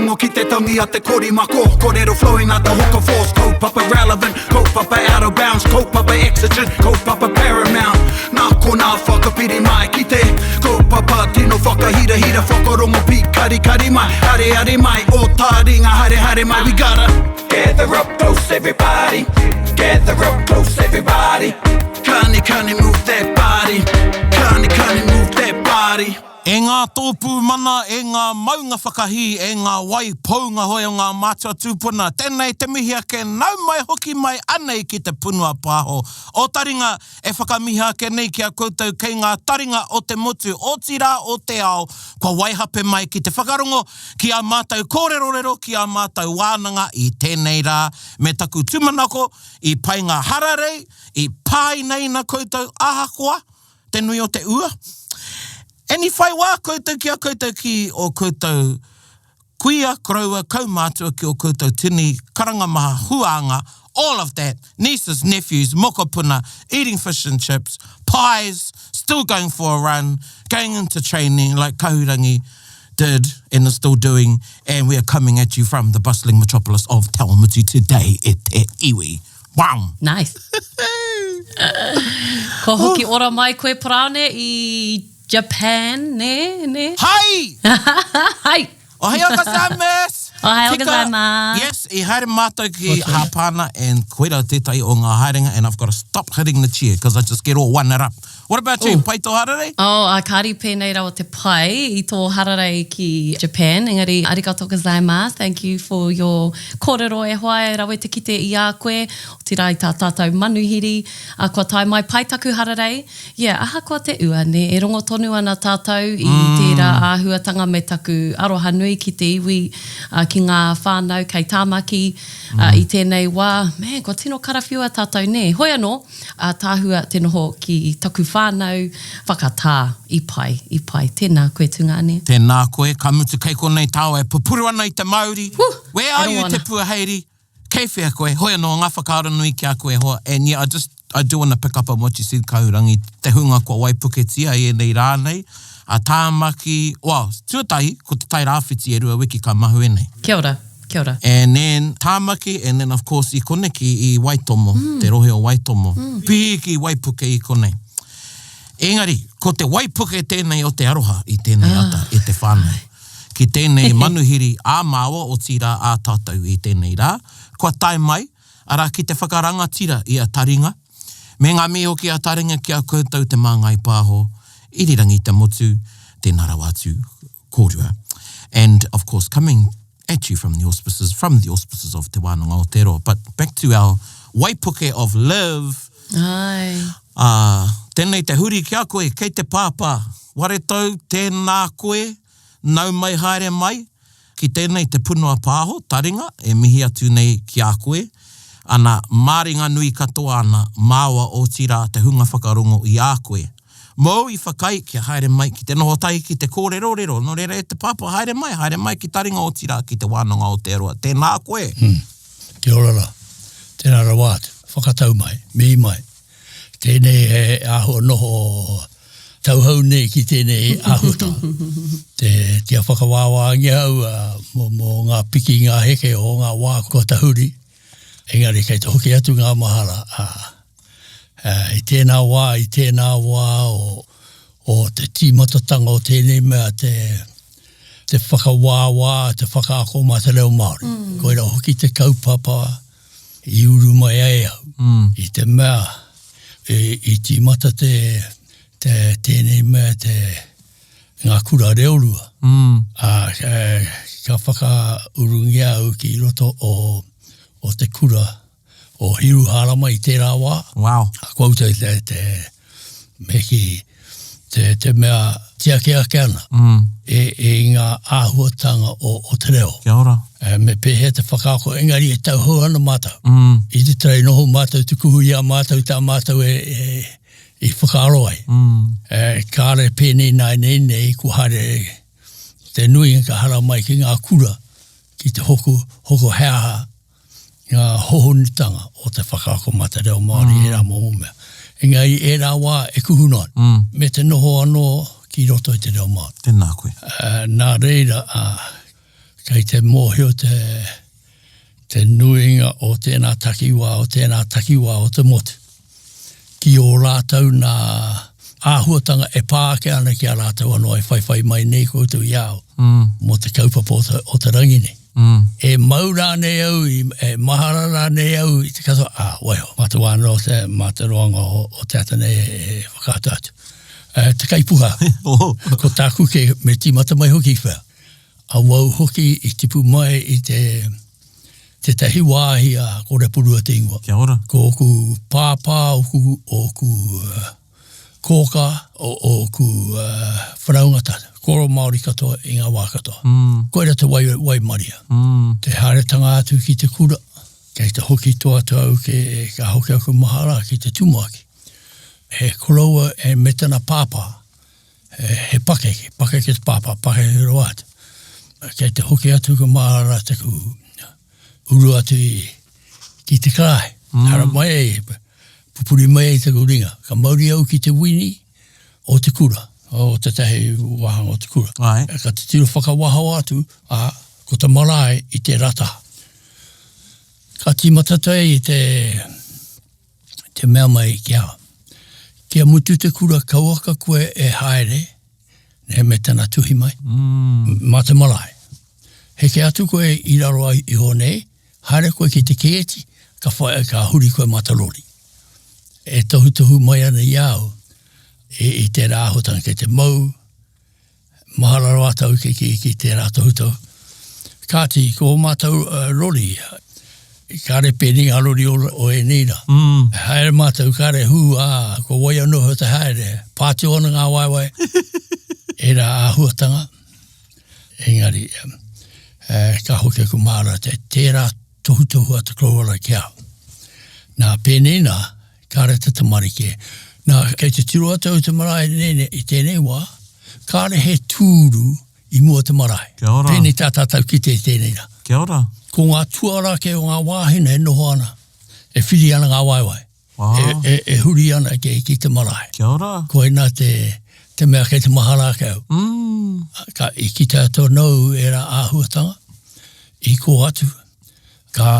Whakarongo ki te tangi a te korimako Korero flowing like the hook of force Kaupapa relevant, kaupapa out of bounds Kaupapa exigent, kaupapa paramount Nā konā whakapiri mai ki te Kaupapa tino whakahirahira Whakarongo pīkarikari mai Areare mai, ō tāringa haere haere mai We gotta gather up close everybody Gather up close everybody Kani kani move that body Kani kani move that body E ngā tōpū mana, e ngā maunga whakahī, e ngā wai pounga hoi o ngā mātua tūpuna, tēnei te mihi ake, nau mai hoki mai anei ki te punua pāho o taringa e whakamiha ake nei ki a koutou kei ngā taringa o te motu, otirā o te ao, kua waihape mai ki te whakarongo ki ā mātou kōrerorero, ki ā mātou wānanga i tēnei rā, me taku tūmanako i pai ngā hararei, i pāinaina koutou ahakoa te nui o te ua. And i whai wā koutou ki a koutou ki ō koutou kuia, koroua, kaumātua ki ō koutou tini karangamaha, huānga, all of that, nieces, nephews, mokopuna, eating fish and chips, pies, still going for a run, going into training like Kahurangi did and is still doing, and we are coming at you from the bustling metropolis of Te Awamutu today e te iwi. Wow! Nice. Kua hoki ora mai koe Paraone i Japan, nē, nē? Hai! Hai! Ohayou gozaimasu! Ohayou gozaimasu! Yes, i haere mātou ki Hāpana and koira tētahi o ngā haerenga and I've got to stop hitting the chair because I just get all one up. What about you? Pai tō hararei? Oh, a kāri pēnei rawa te pai i tō hararei ki Japan, engari arigatou gozaimasu, thank you for your kōrero e hoa e rawe te kite i a koe, otirā i tā tātou manuhiri, a kua tae mai pai taku hararei, yeah, ahakoa te ua, nē, e rongo tonu ana tātou i tērā āhuatanga me taku aroha nui ki te iwi, a, ki ngā whānau kei Tāmaki, a, i tēnei wā, man, kua tino karawhiua tātou, nē, hoi anō. Ātaahua te noho ki taku whānau, whakatā, i pai, i pai. Tēnā koe tungāne. Tēnā koe, ka mutu kei konei tāua e pupuru ana i te mauri. Woo! Where are you Te Puaheiri? Kei whea koe? Hoi anō, ngā whakaaro nui ki a koe e hoa. And yeah, I just, I do wanna pick up on what you said Kahurangi, te hunga kua waipuketia i ēnei rā nei, a Tāmaki, well, tuatahi, ko Te Tairāwhiti e Ruawiki ka mahue nei. Kia ora. Kia ora. And then Tāmaki and then of course i koneki i Waitomo, te rohe o Waitomo. Piki waipuke i konei. Engari, ko te waipuke tēnei o te aroha i tēnei ata e te whānau. Ki tēnei manuhiri ā māua, otirā ā tātou i tēnei rā, kua tae mai, arā ki te whakarangatira i a Taringa, me ngā mihi hoki a Taringa ki a koutou Te Māngai Pāho, Irirangi te motu, tēnā rawa atu kōrua. And of course coming at you from the auspices, from the auspices of Te Wānanga o Aotearoa. But back to our waipuke of live. Ai. Ā, tēnei te huri ki a koe, kei te pāpā, Waretau, tēnā koe, nau mai haere mai, ki tēnei te punua pāho, taringa, e mihi atu nei ki a koe, ana, māringanui katoa ana, māua otirā te hunga whakarongo i a koe. Mōu i whakaae kia haere mai ki te noho tahi ki te kōrerorero, nō reira e te pāpā, haere mai, haere mai ki Taringa otirā ki Te Wānanga o Aotearoa. Tēnā koe! Kia ora rā. Tēnā rawa atu. Whakatau mai. Mihi mai. Tēnei he āhua noho tauhou nei ki tēnei āhuatanga. Te, kia whakawāwāngia au mō, mō ngā piki ngā heke o ngā wā kua tahuri, engari kei te hoki atu ngā mahara, ā, I tēnā wā, i tēnā wā o, o te tīmatatanga o tēnei mea te, te whakawāwā, te whakaako mā te reo Māori. Mm. Koira hoki te kaupapa i uru mai ai au. Mm. I te mea, i, i tīmata te, te, tēnei mea te, ngā kura reorua. Mm. Ā, e, ka whakaurungia au ki roto o, o te kura o Hiruhārama i tērā wā. Wow. Ko au te, te, te, me kī, te, te mea tiaki ake ana mm. e, e i ngā āhuatanga o, o te reo. Kia ora. E, me pēhea te whakaako, engari e tauhou ana mātou. Mm. I te tarai noho mātou te kuhu i a mātou tā mātou e, e, i whakaaro ai. Mm. E, kāre pēnei nāianei nei, kua haere te nuinga ka haramai ki ngā kura, ki te hoko, hoko he aha, ngā hohonutanga o te whakaako mā te reo Māori, mm. ērā momo mea. Engari ērā wā e kuhuna ana, mm. me te noho anō ki roto i te reo Māori. Tēnā koe. Uh, nā reira, uh, Kei te mōhio te, te nuinga o tēnā takiwā, o tēnā takiwā o te motu ki ō rātou nā āhuatanga e pā ake ana ki a rātou anō e whaiwhai mai nei koutou i a au mō te kaupapa o te, o te rangi nei. E mau rānei au, i, e mahara rānei au i te katoa, ā, waiho, mā te wā anō te, mā te roanga o, o te ata nei e, e whakaata atu. E, te kaipuha, ko tāku kē, me tīmata mai hoki i whea. Awau hoki i tipu mai i te, tētahi wāhi a Korepurua te ingoa. Kia ora. Ko ōku pāpā, ōku, ōku kōkā, o, ōku whanaunga tata, kōrero Māori katoa i ngā wā katoa. Mm. Koira te wai, waimaria. Mm. Te haeretanga atu ki te kura, kei te hoki toa atu au ke, ka hoki aku mahara ki te tumuaki. He koroua e me tana pāpā, He pakeke, pakeke te pāpā, pakeke rawa atu. Kei te hoki atu ka mahara taku uru atu i, ki te karae. Mm. Hara mai ai, pupuri mai ai taku ringa. Ka mauri au ki te wini o te kura, o tētahi wāhanga o te kura. Ai. Ka titiro whakawaho atu, a, ko te marae i te rata. Ka tīmata tai i te te mea mai ki a, kia mutu te kura kauaka koe e haere, ne, me tana tuhi mai, mm. mā te marae. Heke atu koe i raro iho nei, haere koe ki te kēti, ka, whai, ka huri koe mā te rori. E tohutohu mai ana i a au, i, i tērā āhuatanga kei te mau, Mahara rawa atu au ki, ki, ki tērā tohutohu. Kāti, ko ō mātou uh, rori, kāre pēnei ngā rori o, o ēnei rā. Mm. Haere mātou, kāre hū, ā, ko wai anō heo te haere, pātio ana ngā waewae, ērā āhuatanga. Engari, eh, ka hoki aku māra, te, tērā tohutohu a te koroua ki au. Nā, pēnei nā, Kāre te tamariki. Nā, kei te tiro atu au i te marae nei, i tēnei wā, kāre he tūru i mua te marae. Kia ora. Pēnei tā tātou kite i tēnei rā. Kia ora. Ko ngā tuara kei o ngā wāhine e noho ana, e whiri ana ngā waewae, Ah. e, e, e huri ana ki, ki te marae. Kia ora. Koinā te, te mea kei te mahara ake au. Mm. Ka, i kite atu anō ērā āhuatanga, i kō atu, Ka,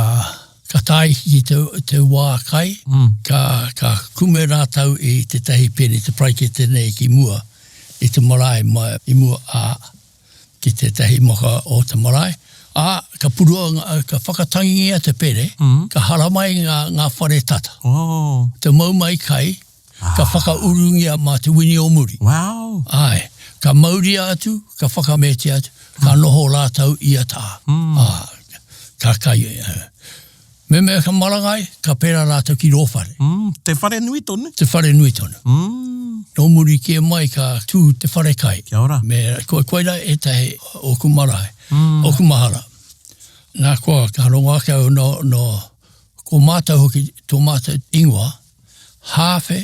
ka tae ki te, te wā kai, mm. ka, ka kume rātou i tētahi pēne, te paraikete nei ki mua, i te marae mai, i mua, ā, ki tētahi maka o te marae, ā, ka purua, ka whakatangingia te pere, mm. ka haramai ngā, ngā whare tata. Oh. Te mau mai kai, Ka whakaurungia mā te wini o muri. Wow! Āe. Ka mauria atu, ka whakamētia atu, ka noho rātou ia tā. Ā, ka kai. Mehemea ka marangai, ka pērā rātou ki rō whare. Mm, te whare nui tonu. Te whare nui tonu. Mm. Nō muri kē mai ka tū te whare kai. Kia ora. Me, ko, koirā ētahi ōku marae, ōku mahara. Nā koa, ka rongo ake au nō, nō, ko mātou hoki, tō mātou ingoa, Hāwhe,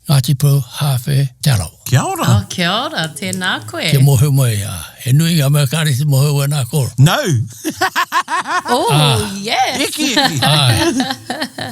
Ngāti Porou, Hāwhe, Te Arawa. Kia ora. Oh, kia ora, tēnā koe. Kia mōhio mai, ā, he nui ngā mea kāre te mōhio wēnā kōrero. No! Oh, yes! Eki, eki. Āe.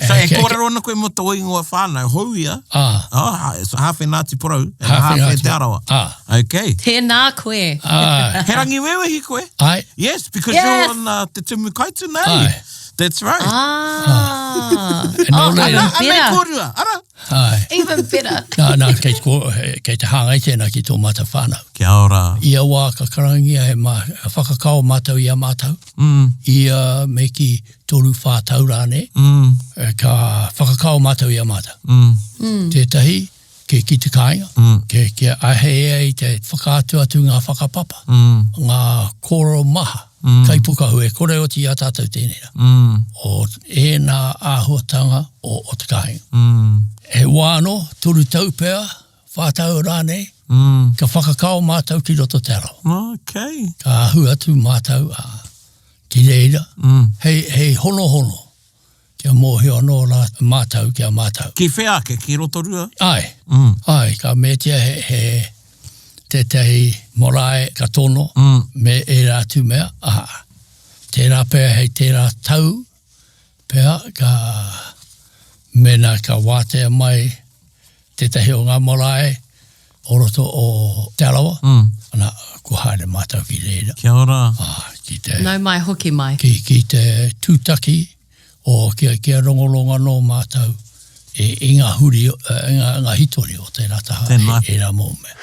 So, e kōrero ana koe mō tō ingoa whānau, hou ia. Ā. Oh, so Hāwhe Ngāti Porou, and Hāwhe Hāwhe Ngāti Te Arawa. Ā. Okay. Tēnā koe. Āe. He rangiwewehi koe? Āe. Yes, because Yes. you're on uh, Te Tumu Kaituna, eh? Āe. That's right. Ah. Nō Oh, reira. even Anei better. kōrua, ara. Āe. Even better. Nā, nā, kei, ko, kei te hāngai tēnā ki tō mātou whānau. Kia ora. Ia wā ka karangia he mā, ka whakakao mātou i a mātou. Mm. Ia me kī toru whā tau rānei. Mm. Ka whakakao mātou i a mātou. Mm. Tētahi, Ke ki te kāinga, ke kia āhei ai te whakaatu atu ngā whakapapa, ngā kōrero maha, kaipukahu e kore oti i a tātou tēnei rā, o ēnā āhuatanga o, o te kāinga. He wā anō, toru tau pea, whā tau rānei, ka whakakao mātou ki roto Te Arawa. Okay. Ka ahu atu mātou ā, ki reira, hei, hei honohono Kia mōhio anō rā mātou ki a mātou. Ki whea ake? Ki Rotorua? Āe. Āe, ka meatia he, he tētahi marae ka tono me ērā atu mea, ā, tērā pea hei tērā tau pea ka, mēnā ka wātea mai tētahi o ngā marae. o roto o Te Arawa, ana, kua haere mātou ki reira. Kia ora. Ā, ki te. Nau mai, hoki mai. Ki, ki te tūtaki, o, kia, kia rongorongo anō mātou i, i ngā huri, i ngā, ngā hitori o tērā taha, Tēnā. ērā momo mea.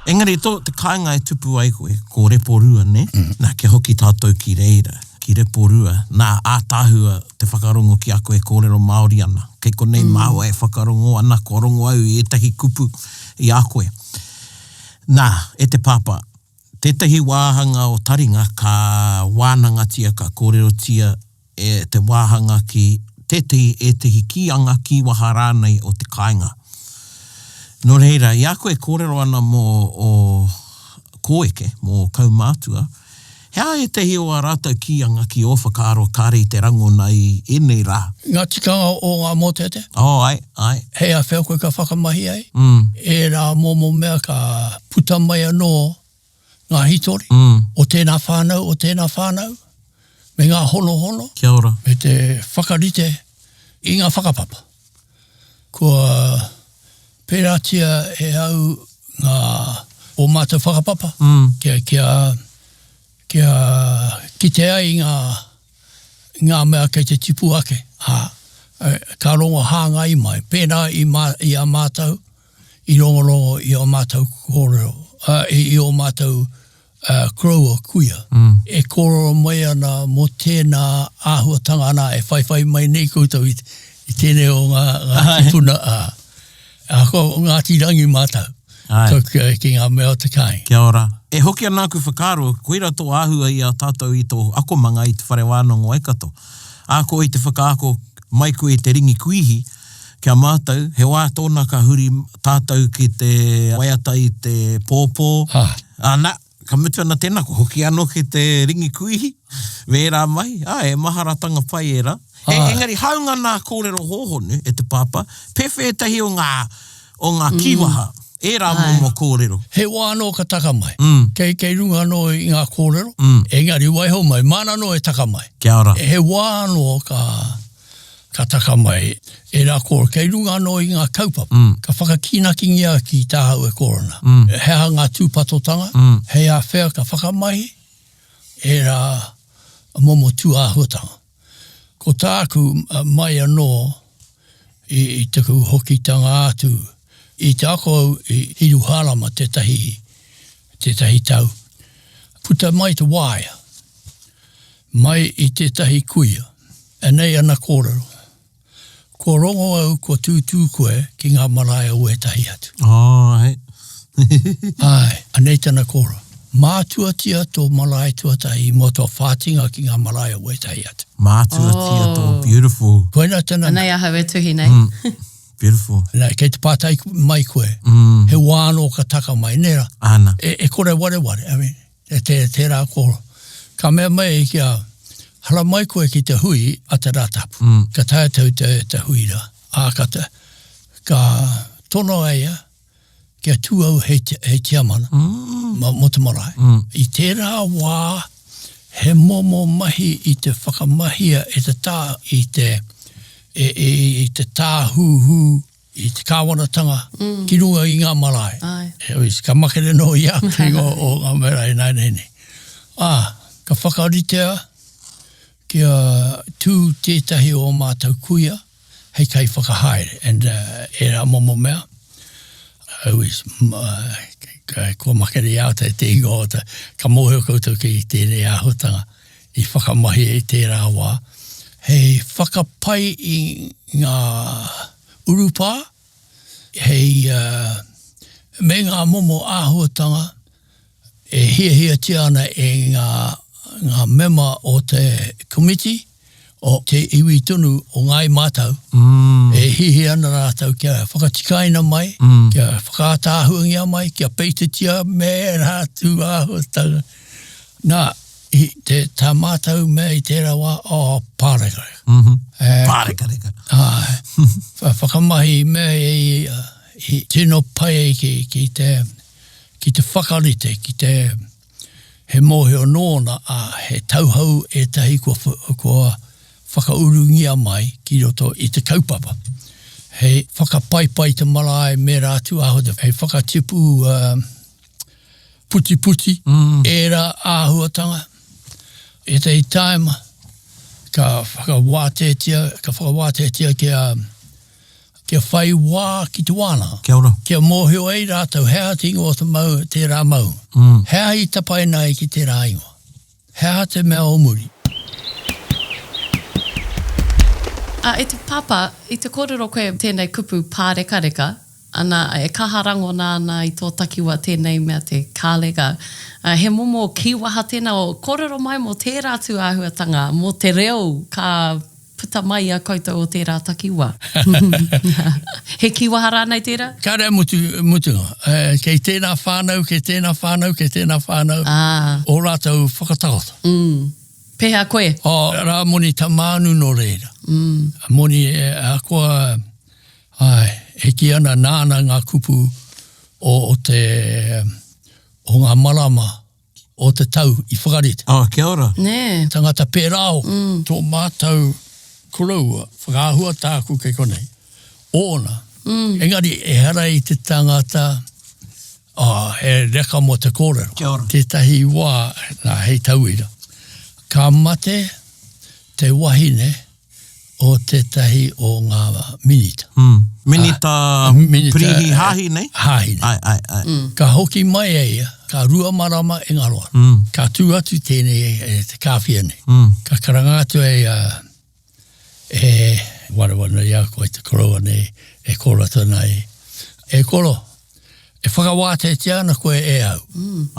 Engari tō te kāinga e tupu ai koe, ko Reporua, nē? Nā, kia hoki tātou ki reira, ki Reporua, nā, ātaahua te whakarongo ki a koe e kōrero Māori ana. Kei konei māua e whakarongo ana, kua rongo au i ētahi kupu i a koe. Nā, e te pāpā, tētahi wāhanga o Taringa ka wānangatia, ka kōrerotia e te wāhanga ki tētahi, ētahi kīanga, kīwaha rānei o te kāinga. Nō reira, i a koe e kōrero ana mō ō kōeke, mō ō kaumātua, he aha ētahi o ā rātou kīanga ki ō whakaaro kāre i te rangona i ēnei rā? Ngā tikanga o ngā mōteatea. Oh, āe, āe. Hei a whea koe ka whakamahi ai, ērā momo mea ka puta mai anō ngā hītori o tēnā whānau, o tēnā whānau, me ngā honohono. Kia ora. Me te whakarite i ngā whakapapa. Kua pērātia e au ngā o mātou whakapapa kia, kia, kia kite ai ngā, ngā mea kei te tipu ake, ā, ka rongo hāngai mai, pērā i, mā, i a mātou, i rongorongo i ō mātou kōrero, ā, i, i ō mātou koroua, kuia, e kōrero mai ana mō tēnā āhuatanga ana e whaiwhai mai nei koutou i, i tēnei o ngā, ngā tīpuna, ā, ā, ko Ngāti Rangi mātou, Āe. ki, ki ngā mea o te kāinga. Kia ora. E hoki ana aku whakaaro, koira tō āhua i a tātou i tō akomanga i Te Whare Wānanga o Waikato. Ā, ko i te whakaako mai koe i te ringi kuihi, Ki a mātou, he wā tōna ka huri tātou ki te waiata i te pōpō, ana, ka mutu ana tēnā, kua hoki anō ki te ringi kuihi, me ērā mahi, āe, he maharatanga pai ērā. E, engari, hāunga nā kōrero hōhonu e te pāpā, pēwhea ētahi o ngā, o ngā kīwaha, ērā momo kōrero? He wā anō ka taka mai. Kei, kei runga anō i ngā kōrero, engari waiho mai, māna anō e taka mai. Kia ora. He wā anō ka, Ka taka mai ērā kōrero, kei runga anō i ngā kaupapa, ka whakakīnakingia ki tāhau e kōrero ana. He aha ngā tūpatotanga, hei ā whea ka whakamahi ērā momo tūāhuatanga. Ko tāku mai anō i taku hokitanga atu i te ako au i Hiruhārama tētahi, tētahi tau, puta mai te waea mai i tētahi kuia. Anei ana kōrero. Kua rongo au kua tūtū koe ki ngā marae o wētahi atu. Āe. Āe, anei tana kōrero. Mātuatia tō marae tuatahi mō tō whātinga ki ngā marae o wētahi atu. Mātuatia tō, beautiful. Koina tana. Anei ahau e tuhi nei. Beautiful. Nā, kei te pātai mai koe, he wā anō ka taka mai, nē rā? Āna. E kore wareware, I mean. E te, tērā ko, ka mea mai kia haramai koe ki te hui a te Rātapu. Mm. Ka tae atu te, te hui rā. Ā, ka, te, ka tono a ia kia tū au hei, hei tiamana mm. mō, mō te marae. Mm. I tērā wā, he momo mahi i te whakamahia e te tā, i te, e, e, i te tāhuhu i te kāwanatanga ki runga i ngā marae. Heoi, ka makere noa i a te ingoa o ngā marae ināianei nei. Ā, ka whakaritea kia tū tētahi o ō mātou kuia hei kaiwhakahaere and ērā momo mea. Heoi, kua makere i a au te ingoa o te, ka mōhio koutou ki tēnei āhuatanga i whakamahia i tērā wā hei whakapai i ngā urupā, hei, me ngā momo āhuatanga e hiahiatia ana e ngā, ngā mema o te komiti, o te iwi tonu o Ngāi Mātau, e hiahia ana rātou kia whakatikaina mai, kia whakaātaahuangia mai, kia peitatia me ērā atu āhuatanga. Nā, i te, tā mātou mea i tērā wā, oh, pārekareka. Mm -hmm. E, pārekareka. Āe. Whakamahi mea i, i tino pai ai ki, ki te, ki te whakarite, ki te, he mōhio nōna, ā, he tauhou ētahi kua, kua whakaurungia mai ki roto i te kaupapa. Hei whakapaipai te marae me ērā atu āhuatanga, hei whakatipu putiputi, ērā āhuatanga. Ētahi tāima ka whakawāteatia, ka whakawāteatia kia, kia whai wā ki te wānanga. Kia ora. Kia mōhio ai rātou he aha te ingoa o te mau, tērā maunga. He aha i tapaina ai ki tērā ingoa. He aha te mea o muri? A, e te Papa, i te kōrero koe tēnei kupu pārekareka, ana, e kaha rangona ana i tō takiwa tēnei mea te kāleka. A, he momo kīwaha tēnā, o, kōrero mai mō tērā tūāhuatanga, mō te reo ka puta mai i a koutou o tērā takiwā. He kīwaha rānei tērā? Kāre a mutu, mutunga. Kei tēnā whānau, kei tēnā whānau, kei tēnā whānau ō rātou whakatakoto. Mm. Pēhea koe? Oh, rā moni tamānu nō reira. Mm. Moni, ahakoa, āe, e kī ana nāna ngā kupu o, o te, o ngā marama o te tau i whakarite. Oh, kia ora. Nē. Tangata pērā hoki. Tō mātou koroua, whakaahua tāku kei konei, ōna. Engari ehara i te tangata, oh, he reka mō te kōrero. Kia ora. Tētahi wā, nā, hei tauira, ka mate te wahine o tētahi o ngā minita. Minita pirihi hāhi nei? Hāhi nei. Āe, āe, āe. Ka hoki mai e ia, ka rua marama e ngaro ana. Ka tū atu tēnei e te kāwhia nei. Ka karanga atu e ia, e wareware nei a koe te koroua nei e koro atu ana e, e koro, e whakawāteatia ana koe e au.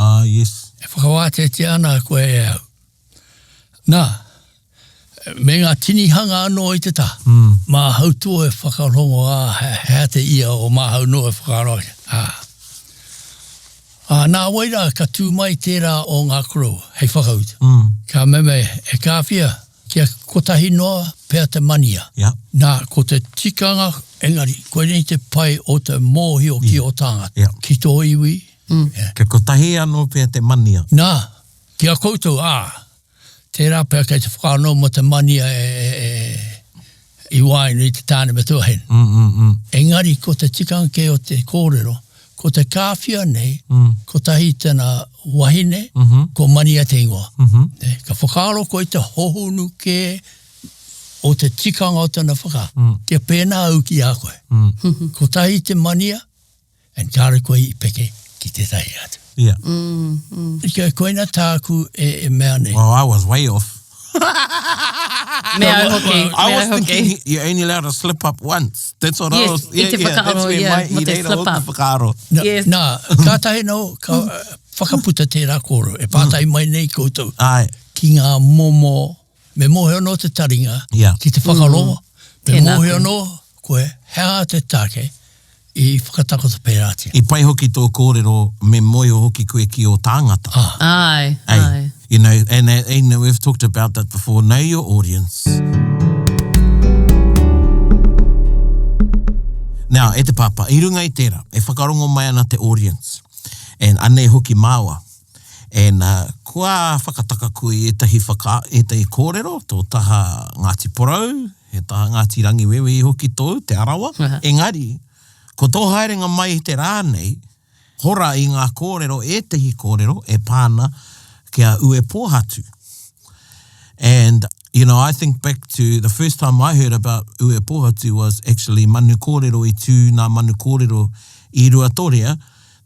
Ah, yes. E whakawāteatia ana koe e au. Nā, me ngā tinihanga anō i te taha. Mm. Māhau tō e whakarongo, ā, he aha te ia o māhau nō e whakaaro ake. Ā. Ā, nā wai rā ka tū mai tērā o ngā koroua hei whakautu. Mm. Ka meme, e Kāwhia, kia kotahi noa pea te mania. Yeah. Nā, ko te tikanga, engari, koinei te pai o te mōhio ki ō tāngata, Yeah. ki tō iwi. Mm. Yeah. Kia kotahi anō pea te mania. Nā, Ki a koutou, ā, tērā pea kei te whakaano mō te mania e, e, e, i waenga i te tāne me te wahine. Mm, mm, mm. Engari ko te tikanga kē o te kōrero, ko te kāwhia nei, mm. kotahi tana wahine, mm -hmm. ko Mania te ingoa. Mm -hmm. Ne? Ka whakaaro koe te hohonu kē o te tikanga o tana whakaaro. Mm. Kia pēnā au ki a koe. Mm. Kotahi te mania, And kāre koe i peke ki tētahi atu. Yeah. Mm, mm. Kia koina tāku e, e mea nei. Well, I was way off. Me au hoki. I Me was au hoki. thinking you're only allowed to slip up once. That's what I Yes, was. i te yeah, whakaaro, that's where yeah, my, mo i te reira slip hoki up. whakaaro. Na, Yes. nā, kātahi nō, ka whakaputa tērā kōrero. E pātai mai nei koutou Ai. ki ngā momo, me mōhio anō te taringa, Yeah. ki te whakarongo, me Tēnā mōhio koe. anō koe, he aha te take i whakatakoto pērātia. I pai hoki tō kōrero me mōhio hoki koe ki ō tāngata. Ah. Āe, Ei, āe. You know, and, and we've talked about that before, know your audience. Now, e te pāpā, i runga i tērā, e whakarongo mai ana te audience, and anei hoki māua, and uh, kua whakataka koe i ētahi whaka, ētahi kōrero, tō taha Ngāti Porou, He taha Ngāti Rangiwewehi hoki tōu, Te Arawa. Engari, ko tō haerenga mai i te rā nei, hora i ngā kōrero, ētehi kōrero e pā ana ki a Uepōhatu. And, you know, I think back to the first time I heard about Uepōhatu was actually Manu Kōrero i tū nā Manu Kōrero i Ruatoria,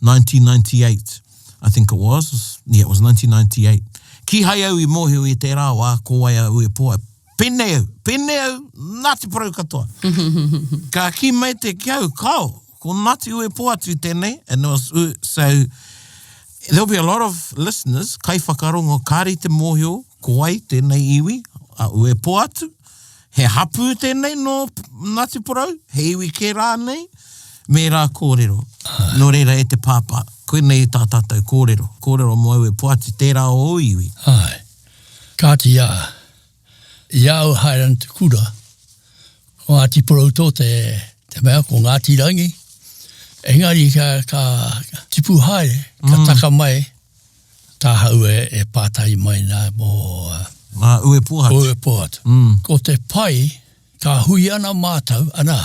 1998, I think it was. Yeah, it was 1998. Kīhai au i mōhio i tērā wā ko wai a Uepōhatu. Pēnei au, pēnei au, Ngāti Porou katoa. Ka kī mai te ki au, kao, ko Ngāti Uepoatu tēnei, and it was, so, there'll be a lot of listeners, kaiwhakarongo, kāre i te mōhio ko wai tēnei iwi, a Uepoatu, he hapū tēnei nō Ngāti Porou, he iwi kē rānei, me rā kōrero. Nō reira e te pāpā, koinei tā tātou kōrero, kōrero mō Uepoatu, tērā o ō iwi. Āe. Kāti a, i a au haere ana te kura, ko Ngāti Porou tō te, te mea, ko Ngāti Rangi. Engari ka, ka tipu haere, ka mm. taka mai, tāhau e, e pātai mai nā mō... Ngā ue pōhatu. Ue pōhatu. Mm. Ko te pai, ka hui ana mātou, ana.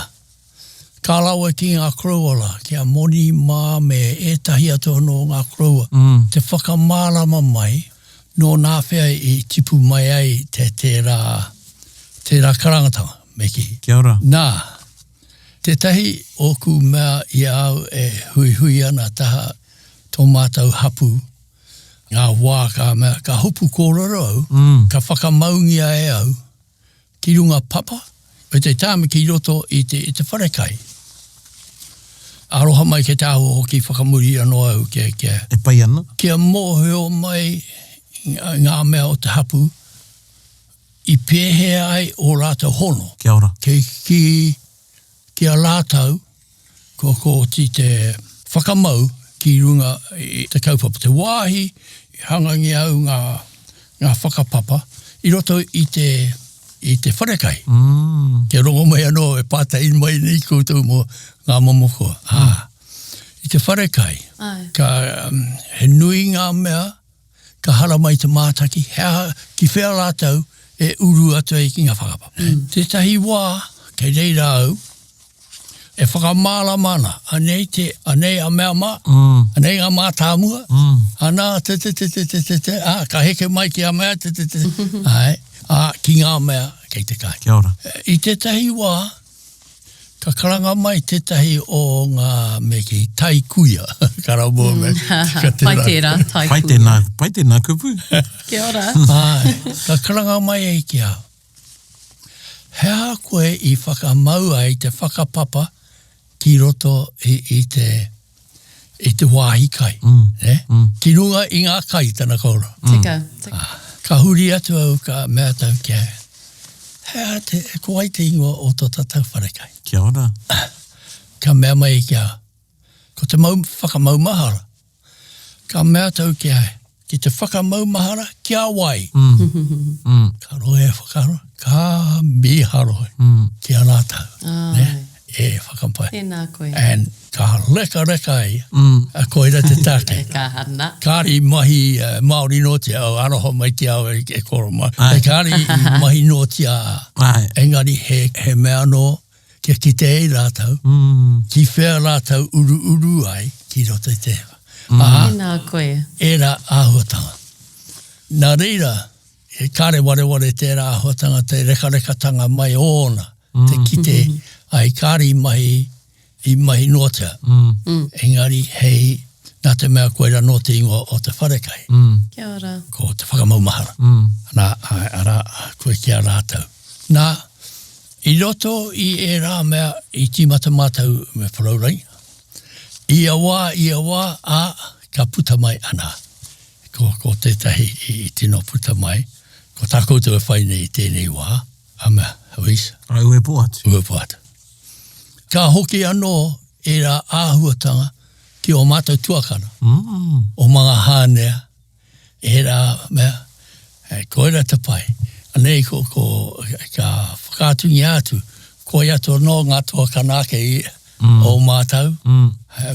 Ka rawe ki ngā koroua rā, ki a Moni mā me ētahi atu anō o ngā koroua, te whakamārama mai nō nāwhea i tipu mai ai te tērā, tērā karangatanga, me kī. Kia ora. Nā, tētahi ōku mea i a au e huihui ana taha tō mātou hapū, ngā wā ka mea, ka hopu kōrero au, ka whakamaungia e au, ki runga papa, me te tāmi ki roto i te, i te wharekai. Aroha mai ki te āhua hoki whakamuri anō au kia, kia, E pai ana. kia mōhio mai ngā mea o te hapū, i pēhea ai ō rātou hono. Kia ora. Ki, ki, ki a rātou, kua kōti te whakamau ki runga i te kaupapa, te wāhi i hangangia au ngā, ngā whakapapa i roto i te, i te wharekai. Mm. Kia rongo mai anō e pātai mai nei koutou mō ngā momo koa. Mm. Ā, i te wharekai, Ai. ka, he nui ngā mea ka haramai te mātaki, he aha, ki whea rātou e uru atu ai ki ngā whakapapa. Mm. Tētahi wā, kei reira au, e whakamārama ana, anei te, anei a mea mā, mm. anei ngā mātāmua, mm. ana, te te te te te te te, ā, ka heke mai ki a mea, te te te, āe, ā, ki ngā mea kei te kai. Kia ora. I tētahi wā, Ka karanga mai tētahi o ngā me kī, tai kuia, ka ramoa me, ka tērā. Pai tērā, tai kuia. Pai tēnā, pai tēnā kupu. Kia ora. Āe, ka karanga mai ai ki au. He aha koe i whakamau ai te whakapapa ki roto i, i te, i te wāhi kai, nē? Ki runga i ngā kai tana kōrero. Tika, tika. Ka huri atu au ka mea atu au ki a ia, He aha te, ko wai te ingoa o tō tātou wharekai? Kia ora. Ka mea mai ki a, ko te mau, whakamaumahara. Ka mea atu au ki a ia, ki te whakamaumahara ki a wai? Ka roa e whakaaro, ka mīharo ki a rātou, nē, e whakapae. Tēnā koe. And ka rekareka ia, koira te take. Reka ana. Kāre i mahi Māori noatia, oh, aroha mai ki a au e koro mai. Kāre i mahi noatia, engari he, he mea anō kia kite ai rātou, ki whea rātou uruuru ai ki roto i te hewa. Ā, Tēnā koe. ērā āhuatanga. Nā reira, he kāre wareware tērā āhuatanga, te rekarekatanga mai ōna, te kite ai kāre i mahi, i mahi noatia. Engari hei, nā te mea koirā nō te ingoa o te wharekai. Kia ora. Ko te whakamaumahara. Nā, arā, koe ki a rātou. Nā, I roto i ērā mea i tīmata mātou me Wharaurangi, ia wā, ia wā, ā, ka puta mai ana. Ko, ko tētahi i tino puta mai, ko tā koutou e whai nei i tēnei wā, a mea, Luis. A Uepo atu. Uepo atu. Ka hoki anō ērā āhuatanga ki ō mātou tuakana, mm. o Mangahānea, Ērā mea, koira te pai. Anei ko, ko, ka whakaatungia atu, koi atu anō ngā tuakana ake i, mm. o mātau. Mm.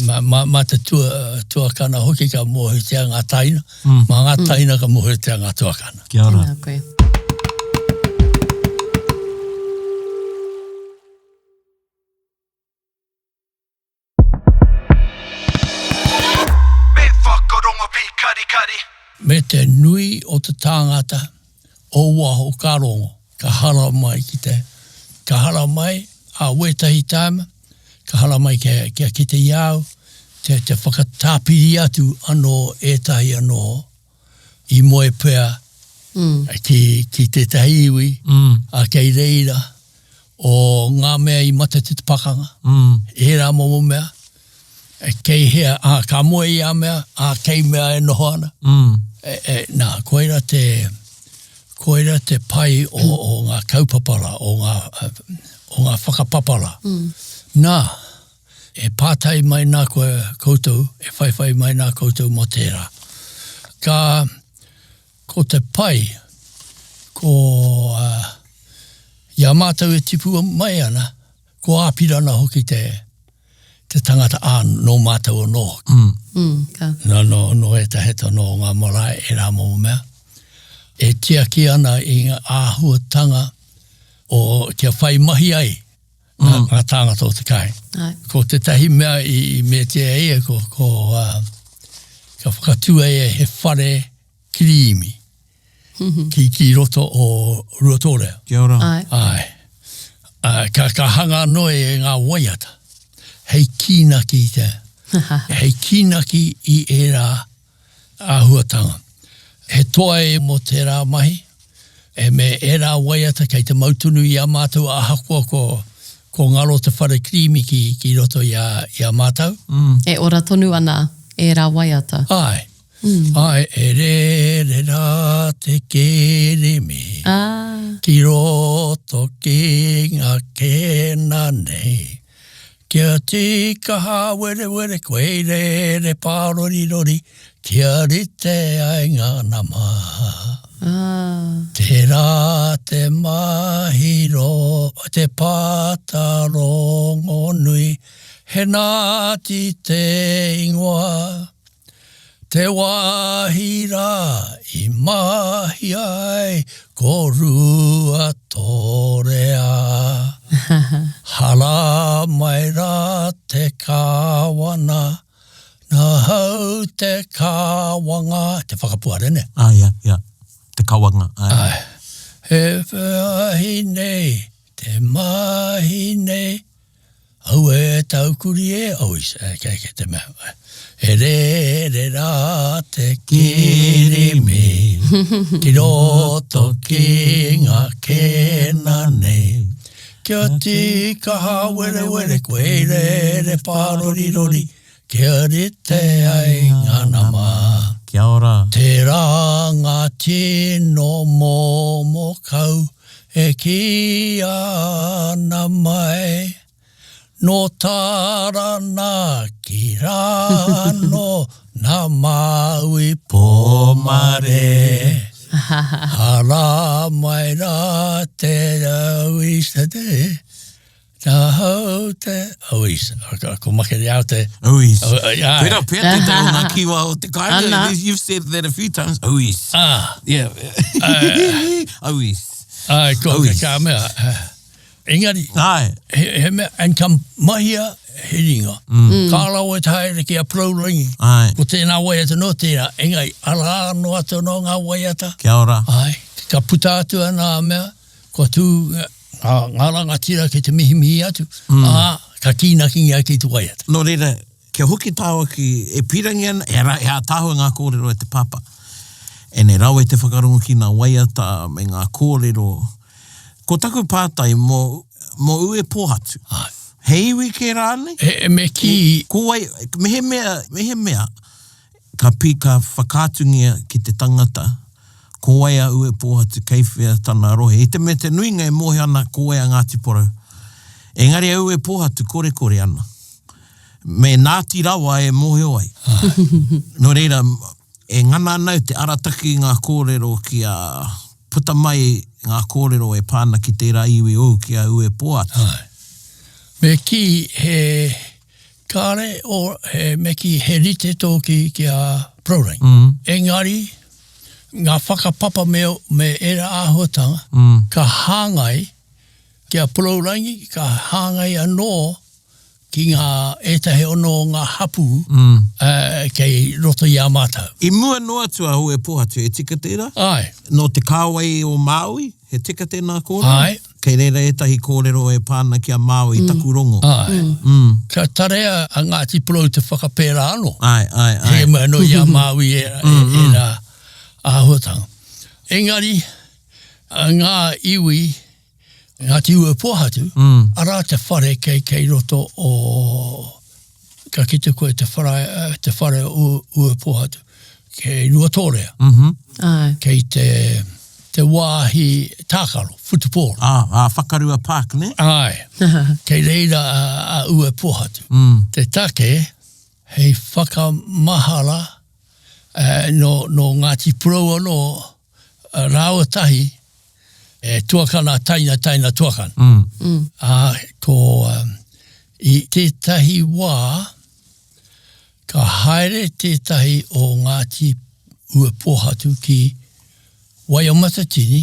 Mā, mā, mā te tua, tuakana hoki ka mōhiotia ngā taina, mm. mā ngā mm. taina ka mōhiotia ngā tuakana. Kia ora. Tēnā koe. Me whakarongo pīkarikari. Me te nui o te tāngata o waho ka rongo, ka hara mai ki te, ka hara mai, ā, wētahi tāima, ka hara mai kia, kia kite i a au, te, te whakatāpiri atu anō ētahi anō i moe pea ki, ki tētahi iwi, ā, kei reira, o ngā mea i mate te pakanga, ērā momo mea, kei hea, ā, ka moe i a mea, ā, kei mea e noho ana. E, e, nā, koira te, koira te pai o, o ngā kaupapa rā, o ngā, o ngā whakapapa rā. Nā, e pātai mai nā koe koutou, e whaiwhai mai nā koutou mō tērā. Ka, Ko te pai, ko, i a mātou e tipu mai ana, ko Āpirana hoki te, te tangata, ā, nō mātou anō hoki. Mm, ka. Nō, nō, nō ētahi atu anō o ngā marae, ērā momo mea, e tiaki ana i ngā āhuatanga o, kia whai mahi ai ngā. Ngā tāngata o te kāinga. Ko tētahi mea i meatia e ia, ko, ko, uh, ka whakatū e ia he whare kirīmi ki, ki roto o Ruatōrea. Kia ora. Āe. Āe. Uh, ka, ka hanga anō e ngā waiata hei kīnaki i te, hei kīnaki i ērā āhuatanga. He toa e mō tērā mahi, e me ērā waiata kei te mau tonu i a mātou ahakoa ko, ko ngaro te whare kirīmi ki, ki roto i a, i a mātou. E ora tonu ana ērā waiata. Āe. Āe, e rere rā te keremi ki roto ki ngā kena nei. Kia tika hāwerewere koe i rere pārorirori kia rite ai ngā nama. Tērā te mahi ro, te pāta rongonui, he Nāti te ingoa. Te wāhi rā i mahi ai ko Ruatorea. Hara mai rā te kāwana, nāhau te kāwanga, te whakapuare nē? Ah, ia, ia, te kawanga, ae. Ae. He wāhi nei, te mahi nei, Aue taukuri e, oh, kei, kei te mea, e rere rā te kirimi, ki roto ki ngā kena nei. Kia tika hāwerewere koe i rere pārorirori, kia rite ai ngā nama. Kia ora. Tērā ngā tino momo kau E kī ana mai, nō Taranaki rā anō nā Māui Pōmare. Arā mai rā te rauisa te, Nahau te Auis. Ko Makere au te... Auis. Ai. Koira pea tētahi o ngā kiwa o te kāinga. Ana. You've said that a few times. Auis. Ah. Yeah. Auis. Ai, ko Auis. ka mea. Engari, Ai. he, he mea, and ka mahia he ringa. Mm. Ka rawe te haere ki a Porourangi. Ai. Ko tēnā waiata nō tērā, engari, arā anō atu anō ngā waiata. Kia ora. Ai, ka puta atu ana mea, kua tū ngā, ngā rangatira ki te mihimihi atu, mm. ā, ka kīnakingia ki te waiata. Nō reira, kia hoki tāua ki, e pīrangi ana, he, ra, he ātaahua ngā kōrero e te pāpā. Ene rawe te whakarongo ki ngā waiata me ngā kōrero. Ko taku pātai mō, mō Uepōhatu. Ai. He iwi kē rānei? He, me kī... Ko wai, mehemea, mehemea, ka pī, ka whakaatungia ki te tangata, ko wai a Uepōhatu, kei whea tana rohe. I te mea te nuinga e mōhio ana ko wai a Ngāti Porou. Engari a Uepōhatu korekore ana. Me Nāti Rawa e mōhio ai. Nō reira, e ngana ana au te arataki i ngā kōrero kia puta mai ngā kōrero e pā ana ki tērā iwi ōu ki a Uepōhatu. Āe. Me kī he Kāre o, he, me kī, he rite tōki ki a Porourangi. Engari, ngā whakapapa me, me ērā āhuatanga, ka hāngai ki a Porourangi, ka hāngai anō ki ngā, ētahi anō o ngā hapū kei roto i a mātou. I mua noa atu a Uepōhatu, e tika tērā? Āe. Nō te kāwai o Māui? He tika tēnā kōrero? Āe. Kei reira ētahi kōrero e pā ana ki a Māui, taku rongo. Āe. Ka tarea a Ngāti Porou te whakapērā anō. Āe, āe, āe. He mea anō i a Māui ērā, ērā āhuatanga. Engari, ngā iwi, Ngāti Uepōhatu, arā te whare kei, kei roto o, ka kite koe te whare, te whare o Uepōhatu, kei Ruatōrea. Āe. Kei te, te wāhi tākaro, football. Ā, ā, Whakarua Park, nē? Āe. Kei reira a, a Uepōhatu. Te take, hei whakamahara, eh, nō, nō Ngāti Porou anō, rāua tahi, e tuakana, taina, taina, tuakana. Ā, ko, i tētahi wā, Ka haere tētahi o Ngāti Uepōhatu ki Waiomatatini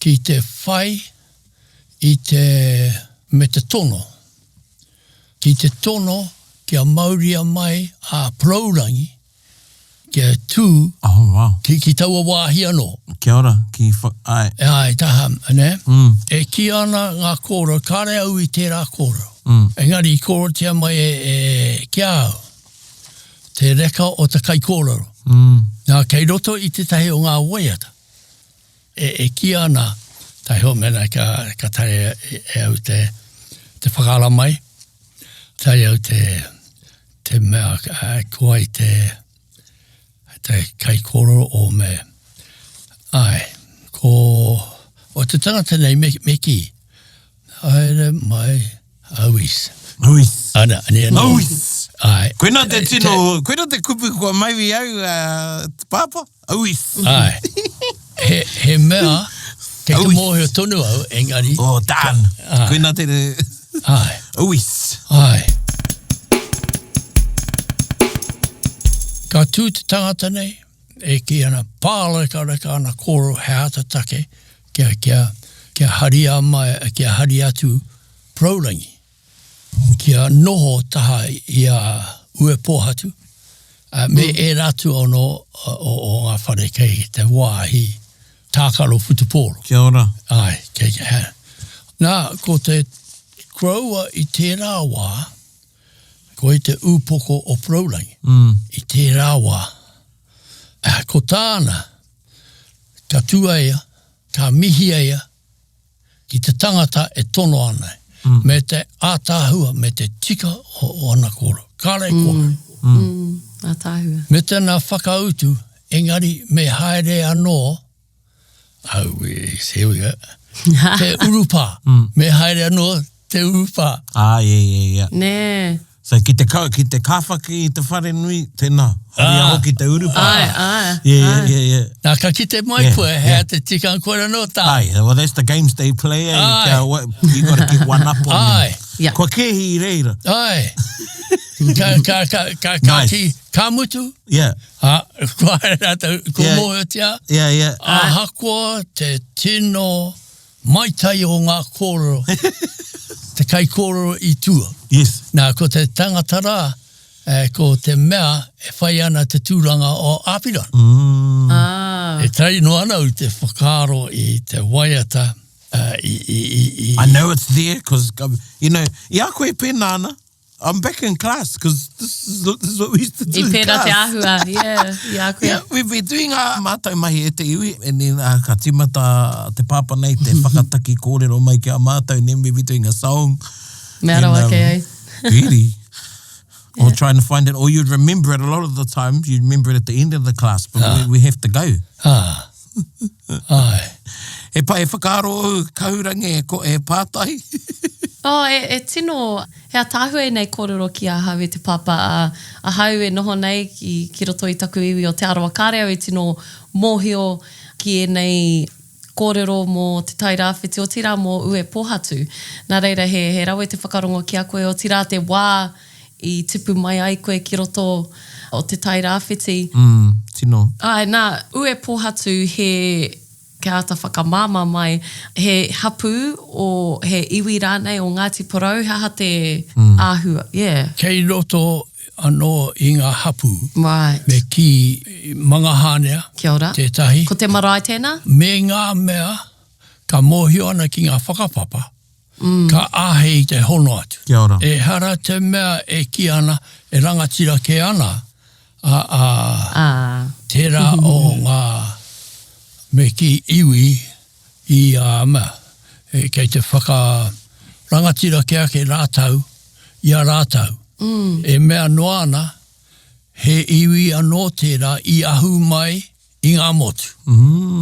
ki te whai i te. me te tono. Ki te tono kia mauria mai a Porourangi kia tū oh, wow. ki, ki taua wāhi anō. Kia ora, ki wha, ai. Ai, taha, ne? Mm. E kī ana ngā kōrero, kāre au i tērā kōrero. Mm. Engari i kōrerotia mai e, e, ki a au, te reka o te kaikōrero. Mm. Nā, kei roto i tētahi o ngā waiata, e, e kī ana, taihoa mēnā ka, ka taea e, e au te, te whakaara mai, tae au te, te mea ko ai te, te kaikōrero o me, ai, ko, o te tangata nei me, me kī, haere mai auis. Auis. Ana, ani anō. Auis. Ai. Koina te tino, koina te kupu kua maiwi au, uh, te pāpā. Auis. Ai. He, he mea, kei te mōhio tonu au, engari. Oh, darn. Koina te... Ai. Auis. Ai. Ka tū te tangata nei, e kī ana, pārekareka ana kōrero he aha te take kia, kia, kia haria mai, kia haria atu Porourangi. kia noho taha i a Uepōhatu, me ērā atu anō o ngā whare kei te wāhi tākaro whutupōro. Kia ora. Āe, kei te hea. Nā, ko te koroua i tērā wā, koia te ūpoko o Porourangi, i tērā wā. Ko tāna, ka tū a ia, ka mihia ia, ki te tangata e tono ana, me te ātaahua, me te tika o ana kōrero. Kāre e kore. Mm, ātaahua. Me tana whakautu, engari me haere anō, auē, here we go, te urupā, me haere anō te urupā. Ah, yeah, yeah, yeah. Nē. So ki te, ka, ki te kāwhaki i te wharenui, tēnā, haria ah. hoki te urupa. Ai, ai. Yeah, yeah, yeah, yeah. Nā, ka kite mai yeah, koe, hea yeah. te tikanga koe anō tā. Ai, well that's the games they play, eh? Ai. Kia, what, you gotta get one up on Ai. them. Yeah. Kua kēhi i reira. Ai. Ka, ka, ka, ka, ka, nice. ki, ka mutu. Yeah. Ha, kua haere rātou, kua yeah. mōhiotia. Yeah, yeah. Ahakoa te tino maitai o ngā kōrero, te kaikōrero i tua. Yes. Nā, ko te tangata rā, eh, ko te mea e whai ana te tūranga o Āpirana. Mm. Ah. E tae noa ana au te whakaaro i te waiata, uh, i, i, i, i... I know it's there, because, um, you know, i a koe pēnā ana, I'm back in class because this is, this is what we used to do I in pērā te class. āhua, yeah, i a koe. Yeah, we've been doing ā mātou mahi e te iwi, and then uh, ka tīmata te pāpā nei te whakataki kōrero mai ki a mātou, and then we'd be doing a song. Mea rawa And, kei ai. Really? Or trying to find it, or you'd remember it a lot of the time, you'd remember it at the end of the class, but we, we have to go. Ah. Ai. He pai whakaaro ou, Kahurangi, e, ko, e pātai. Oh, e, e tino, he ataahua ēnei kōrero ki ahau e te pāpā, ā, ahau e noho nei ki, ki roto i taku iwi o Te Arawa, kāre au e tino mōhio ki ēnei kōrero mō Te Tai Rāwhiti, otirā mō Uepōhatu. Nā reira, he, he rawe te whakarongo ki a koe, otirā te wā i tipu mai ai koe ki roto o Te Tai Rāwhiti. Mm, tino. Āe, nā, Uepōhatu he, kia āta whakamāmā mai, he hapū o, he iwi rānei o Ngāti Porou, he aha te āhua, yeah. Kei roto anō i ngā hapū, Right. me kī Mangahānea Kia ora. tētahi. Ko te marae tēnā? Me ngā mea ka mōhio ana ki ngā whakapapa, ka āhei te hono atu. Kia ora. Ehara te mea e kī ana, e rangatira kē ana a, a, Ā. tērā o ngā, me kī, iwi i a mea, e, kei te whakarangatira kē ake rātou i a rātou. E mea noa ana, he iwi anō tērā i ahu mai i ngā motu.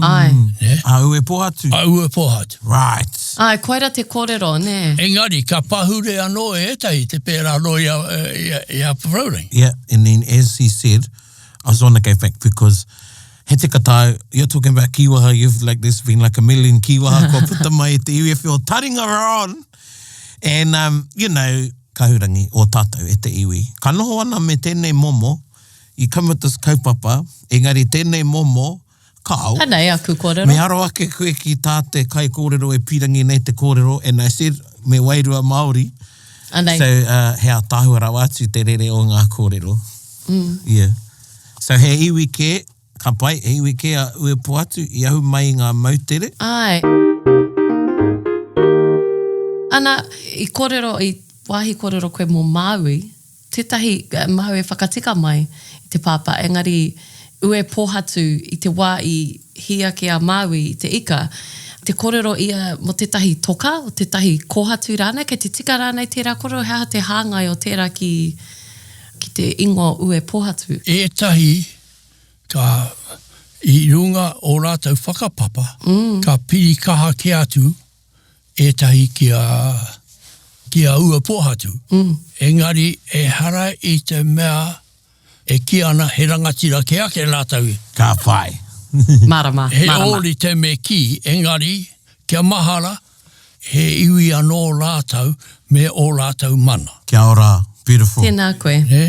Āe. Nē? A Uepōhatu. A Uepōhatu. Right. Āe, koira te kōrero, nē. Engari, ka pahure anō e ētahi te pērā anō i a, i a, i a Rowling. Yeah, and then as he said, I just want to go back because he tika tāu, you're talking about kīwaha, you've like, there's been like a million kīwaha kua puta mai i te iwi e whio taringa are on. And, um, you know, Kahurangi, o tātou e te iwi. Ka noho ana me tēnei momo, You come with this kaupapa, engari tēnei momo, Kāo. Anei aku kōrero. Me aro ake koe ki tā te kaikōrero e pīrangi nei te kōrero, and I said, me wairua Māori. Anei. So, uh, he ātaahua rawa atu te rere o ngā kōrero. Mm. Yeah. So, he iwi kē, ka pai, he iwi kē a Uepohatu i ahu mai i ngā moutere. Āe. Ana, i kōrero, i wāhi kōrero koe mō Māui. Tētahi māu e whakatika mai i te pāpā, engari ue pōhatu i te wā i hī ake a Māui i te ika, te kōrero ia mō tētahi toka, o tētahi kōhatu rānei, kei te tika rānei tērā kōrero, he aha te hāngai o tērā ki, ki te ingoa o ue pōhatu? Ētahi ka, i runga o rātou whakapapa, ka piri kaha kē atu ētahi ki a, ki a Uepohatu, engari ehara i te mea e kī ana he rangatira kē ake rātou. Ka whai. Mārama, He mārama. ōrite me kī, engari kia mahara he iwi anō rātou me ō rātou mana. Kia ora, beautiful. Tēnā koe. Nē?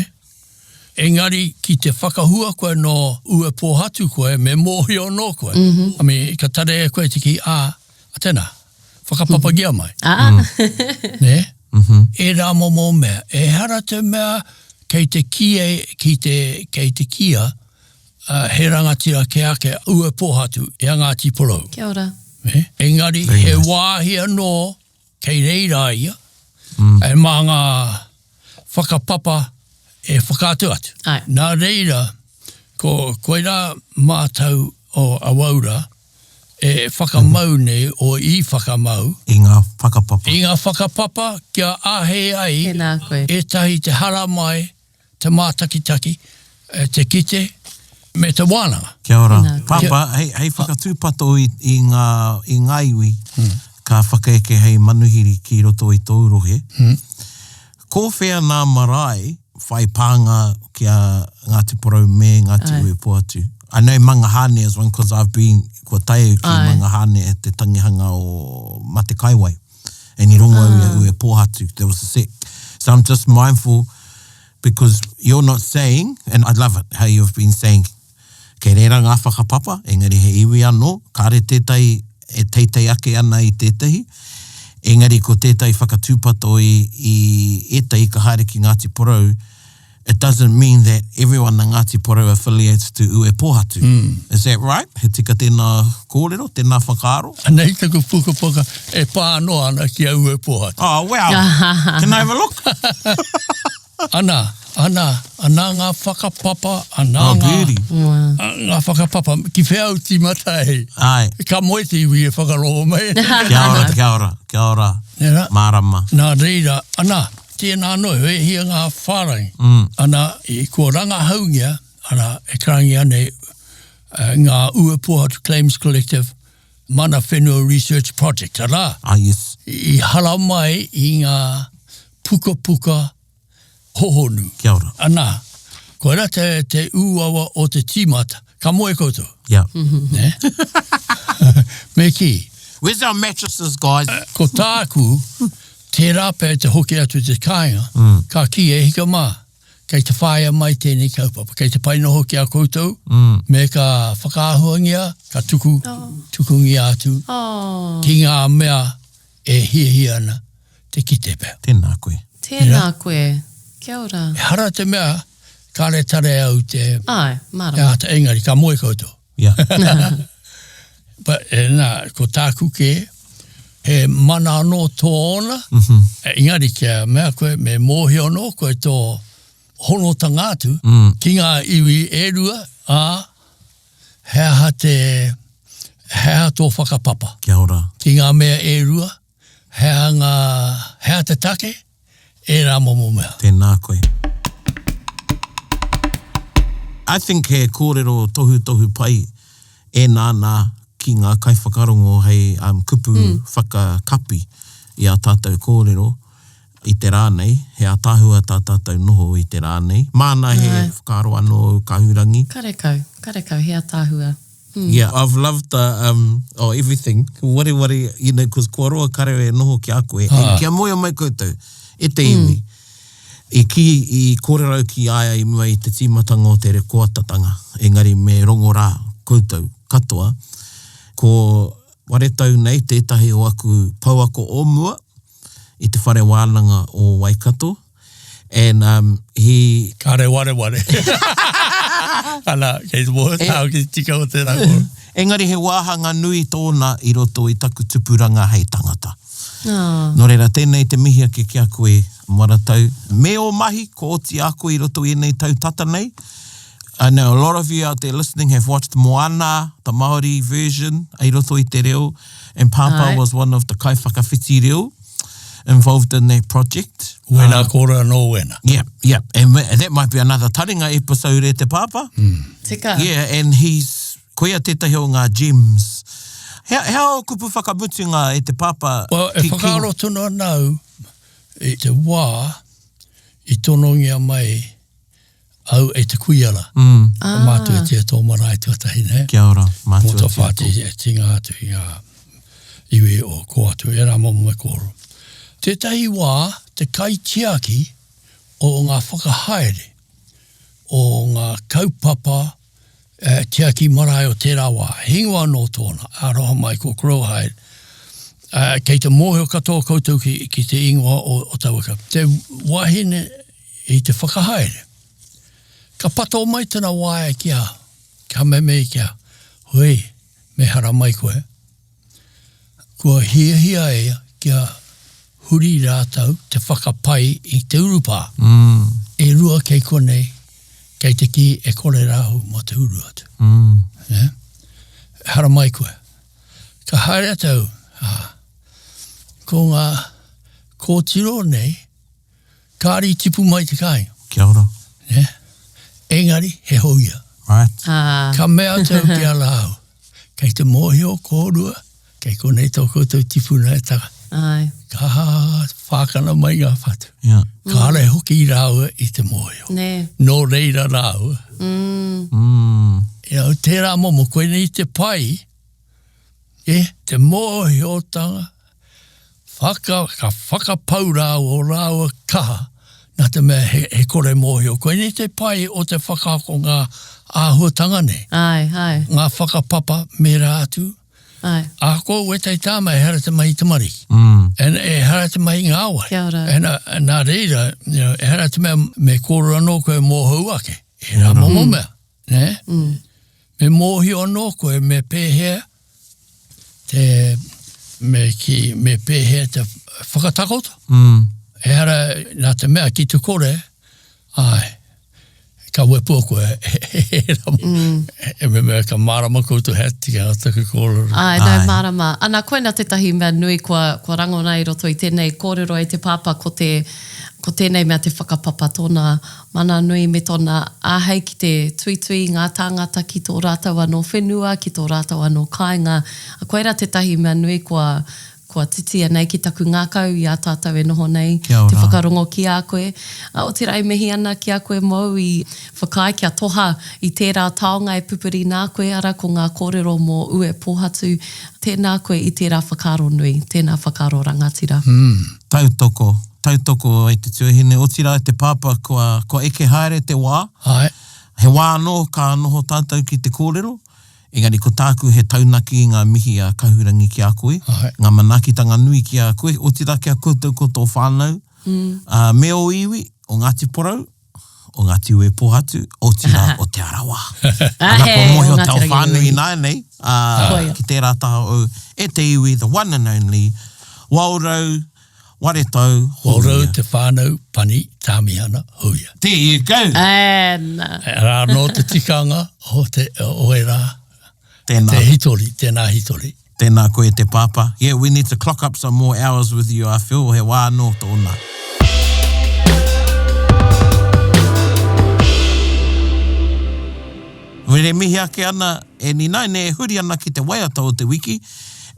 Engari ki te whakahua koe nō Uepōhatu koe, me mōhio anō koe. I mean, ka tarea e koe te kī, ā, tēnā, whakapapangia mai. Ā. Nē? Ērā momo mea. Ehara te mea kei te kī, ki te, kei te kīa, he rangatira kē ake a Uepōhatu i a Ngāti Porou. Kia ora. Nē? Engari he wāhi anō Kei reira ia, e mā ngā whakapapa e whakaatu atu. Āe. Nā reira, ko koirā mātau o Awaura e whakamau nei, o i whakamau. I ngā whakapapa. I ngā whakapapa kia āhei ai Tēnā koe. ētahi te haramai te mātakitaki, te kite, me te wānanga. Kia ora. Tēnā koe. Pāpā, hei, hei whakatūpato i, i ngā, i ngā iwi ka whakaeke hei manuhiri ki roto i tōu rohe. Ko whea nā marae whai pānga ki a Ngāti Porou me Ngāti Āe. Uepohatu? I know Mangahane is one cause I've been, kua tae au ki Āe. Mangahane at te tangihanga o Matekaiwai. And i rongo au i a Uepohatu, there was a set. So I'm just mindful because you're not saying, and I love it how you've been saying, kei reira ngā whakapapa, engari he iwi anō, kāre tētahi e teitei ake ana i tētahi, engari ko tētahi whakatūpato i, i ētahi ka haere ki Ngāti Porou, it doesn't mean that everyone in Ngāti Porou affiliates to Uepōhatu. Is that right? He tika tēnā kōrero, tēnā whakaaro? Anei taku pukapuka e pā anō ana ki a Uepōhatu. Oh, wow! Can I have a look? Ana, ana, ana ngā whakapapa, ana Oh, ngā, beauty. Wow. ngā whakapapa. Ki whea au tīmata ai? Āe. Ka moe te iwi e whakarongo mai. Kia ora, kia ora, kia ora. Nē rā? Mārama. Nā reira, ana, tēnā anō, he hia ngā whārangi. Ana, i kua rangahaungia, ana, e karangia nei ngā Uepohatu Claims Collective Mana Whenua Research Project, arā, Ah, yes. i haramai i ngā pukapuka hohonu. Kia ora. Ana, koirā te, te uawa o te tīmata, ka moe koutou. Yeah. Nē? Me kī. Where's our mattresses, guys? Ko tāku, tērā pea te hoki atu i te kāinga, ka kī, e hika mā, kei te whāia mai tēnei kaupapa, kei te pai noho ki a koutou, me ka whakaahuangia, ka tuku, tukungia atu ki ngā mea e hiahia ana te kite pea. Tēnā koe. Tēnā koe. Kia ora. Ehara te mea, kāre tare au te... Āe, mārama. Te āta, engari ka moe koutou. Yeah. But, e, nā, ko tāku kē, he mana anō tōna, mm -hmm. engari kia mea koe, me mōhio anō koe tō honotanga atu mm. ki ngā iwi e rua, ā, he aha te, he aha tō whakapapa. Kia ora. Ki ngā mea e rua, he aha ngā, he aha te take, ērā momo mea. Tēnā koe. I think he kōrero tohutohu pai ēnā nā ki ngā kaiwhakarongo hei um, kupu mm. whakakapi i ā tātou kōrero i te rā nei, he ātaahua tā tātou noho i te rā nei. Māna he whakaaro anō Kahurangi. Karekau, karekau, he ātaahua. Yeah, I've loved the, um, oh, everything. Wareware, you know, cause kua roa karere e noho ki a koe. And kia moea mai koutou, e te iwi. I kī, i kōrero au ki a ia i mua i te tīmatanga o te rekoatatanga, engari me rongo rā koutou. katoa. Ko Waretau nei tētahi o aku pouako o mua i te Whare Wānanga o Waikato and um, he... Kāre wareware. Ana, kei te mōhio tāu ki te tika o tērā kōrero. Engari he wāhanga nui tōna i roto i taku tupuranga hei tangata. Nō reira, tēnei te mihi ake ki a koe, Maratau, me ō mahi kua oti a koe i roto i ēnei tau tata nei. I know a lot of you out there listening have watched Moana, the Māori version, i roto i te reo, and Pāpā was one of the kaiwhakawhiti reo involved in that project. Wena kōrero anō wena. Yeah, yeah, and that might be another taringa episode e te Pāpā. Tika. Yeah, and he's, koia tētahi o ngā gems. He, he aha ō kupu whakamutunga e te Pāpā? Well, e whakaaro tonu ana au i te wā i tonongia mai au e te kuia ra. Mm. Ah. Mātua tia tō marae tuatahi, ne? Kia ora, mātua tia tō. Mō e tinga atu i ngā iwi o kō atu, e rā momo me kōrero. Tētahi wā, te kaitiaki o ngā whakahaere, o ngā kaupapa e, tiaki marae o tērā wā, he ingoa anō tōna, aroha mai ko Crowhide, uh, kei te mōhio katoa koutou ki, ki te ingoa o, o taua kaupapa. Te wahine i te whakahaere. Ka pato mai tana waea ki a, ka meme ki a, Hui, me haramai koe. Kua hiahia ia kia huri rātou te whakapai i te urupā. Mm. E rua kei konei, kei te kī e kore rāhu mō te uru atu. Mm. Yeah? Haramai koe. Ka haere atu au, ā, ko ngā kōtiro nei, Kāre i tipu mai te kāinga. Kia ora. Nē? Engari, he hou ia. Right. Ah. Ka mea atu au ki a rāua, kei te mōhio kōrua, kei konei tō koutou tipuna e taka. Āe. Ka whākana mai ngā whatu. Yeah. Kāre hoki rāua i te mōhio. Nē. Nō reira rāua. Mm. Mm. You know, tērā momo, koinei te pai, e, te mōhiotanga, Whaka, ka whakapau rāua o rāua kaha, nā te mea he, he kore mōhio. Koinei te pai o te whakaako ngā āhuatanga nei. Āe, āe. Ngā whakapapa me rā atu. Āe. Ahakoa wētahi tāma ehara te mahi tamariki. Mm. And ehara te mahi ngāwai. Kia ora. And, uh, nā reira, you know, ehara te mea me kōrero anō koe mōhou ake. Ērā momo mea. Nē? Mm. Me mōhio anō koe me pēhea te, me kī, me pēhea te whakatakoto. Mm. Ehara, nā te mea ki te kore, āe, ka wepua koe, mm. e me mea ka mārama koutou he tika taku kōrero. Āe, no, mārama. Ana, koina tētahi mea nui kua, kua rangona i roto i tēnei kōrero e te pāpā, ko te, ko tēnei mea te whakapapa tōna Mana nui me tōna āhei ki te tuitui i ngā tāngata ki tō rātou anō whenua, ki tō rātou anō kāinga. Koirā tētahi mea nui kua, kua titia nei ki taku ngākau i a tātou e noho nei Kia te ora. whakarongo ki a koe. Otirā e mihi ana ki a koe mōu i whakaae kia toha i tērā taonga e pupuri nā koe, arā ko ngā kōrero mō Uepōhatu. Tēnā koe i tērā whakaaro nui, tēnā whakaaro rangatira. Tautoko. Tautoko ai te tuahine, otirā e te pāpā kua, kua eke haere te wā. Āe. He wā anō ka noho tātou ki te kōrero, engari ko tāku he taunaki i ngā mihi a Kahurangi ki a koe, Āe. ngā manaakitanga nui ki a koe, otirā ki a koutou ko tō whānau, ā, me ō iwi, o Ngāti Porou, o Ngāti Uepōhatu, otirā o Te Arawa. Ana kua mōhio te ao whānui ināianei, ā, ki tērā taha o e te iwi, the one and only, Waorau, Waretau, Houia. Waorau te whānau, Pani, Tāmihana, Houia. There you go! Ana. Arā anō te tikanga o te, o ērā, Tēnā. te hitori, tēnā hitori. Tēnā koe e te pāpā. Yeah, we need to clock up some more hours with you, I feel, he wā anō tōna. Rere mihi ake ana e Ninaine e huri ana ki te waiata o te wiki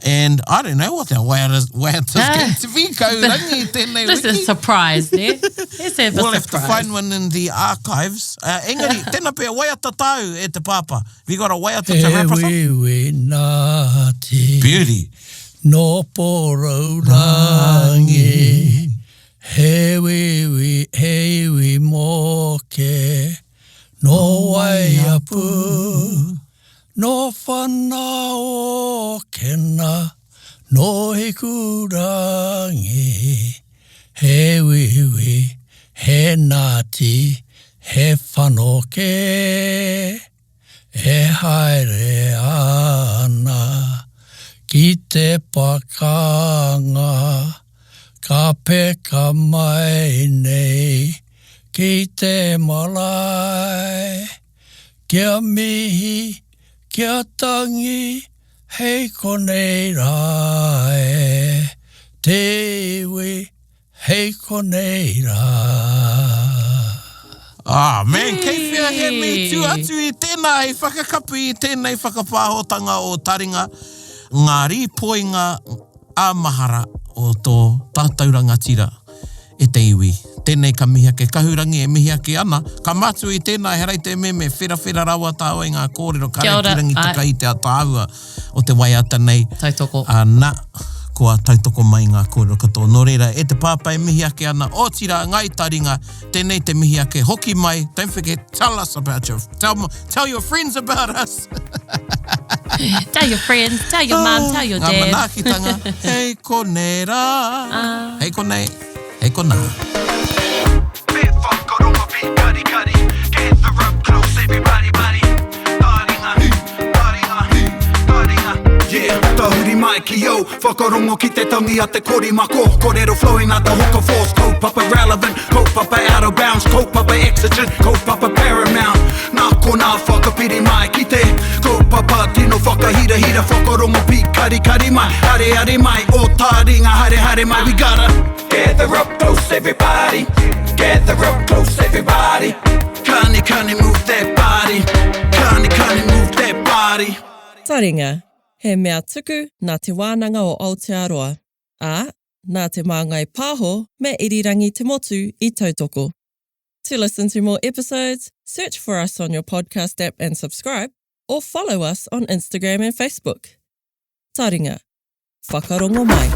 and I don't know what that waiata, waiata's ah. going to be, Kaurangi, tēnei wiki. This is a surprise, ne? Let's have a we'll surprise. have to find one in the archives. Uh, engari, tēnā pea waiata tāu e te pāpā. Have you got a waiata to wrap us up? He wiwi nā te. Beauty. Nō Porourangi. He wiwi, he iwi moke. Nō Waiapu. Nō Whanaokena, nō Hikurangi, he wiwi, he nāti, he whanokē. E haere ana ki te pakanga, ka peka mai nei ki te marae. Kia mihi, kia tangi, hei konei rā e, te iwi, hei konei rā. Ah, man, kei whea he mihi tū atu i tēnā hei whakakapi i tēnei whakapāhotanga o Taringa, ngā rīpoinga ā-mahara o tō tātou rangatira. E te iwi. Tēnei ka mihi ake Kahurangi e mihi ake ana, ka mātua i tēnā he rei te meme, wherawhera rawa tāua i ngā kōrero ka Kia ora, rei ae. Rangi i te ataahua o te waiata nei. Tautoko. Ana, kua tautoko mai ngā kōrero katoa. Nō reira, e te pāpā e mihi ake ana, otirā, Ngāi Taringa, tēnei te mihi ake, hoki mai, don't forget, tell us about your, tell, tell your friends about us. Tell your friends, tell your mum, tell your Ngā dad. manaakitanga, hei konei rā. Hei konei, hei konā. Be whakarongo, be karikari Gather up close everybody buddy Taringa, taringa, taringa Yeah, tahuri mai ki au Whakarongo ki te tangi a te korimako Korero flowing like the hoka force Kaupapa relevant, kaupapa out of bounds Kaupapa exigent, kaupapa paramount Nā konā whakapiri mai ki te kaupapa tino whakahirahira Whakarongo pīkarikari mai, areare mai Ō taringa haere haere mai We gotta gather up close everybody Gather up close everybody Kani kani move that body Kani kani move that body Taringa, he mea tuku nā Te Wānanga o Aotearoa, ā, nā Te Māngai Pāho me Irirangi Te Motu i tautoko. To listen to more episodes, search for us on your podcast app and subscribe, or follow us on Instagram and Facebook. Taringa. Whakarongo mai.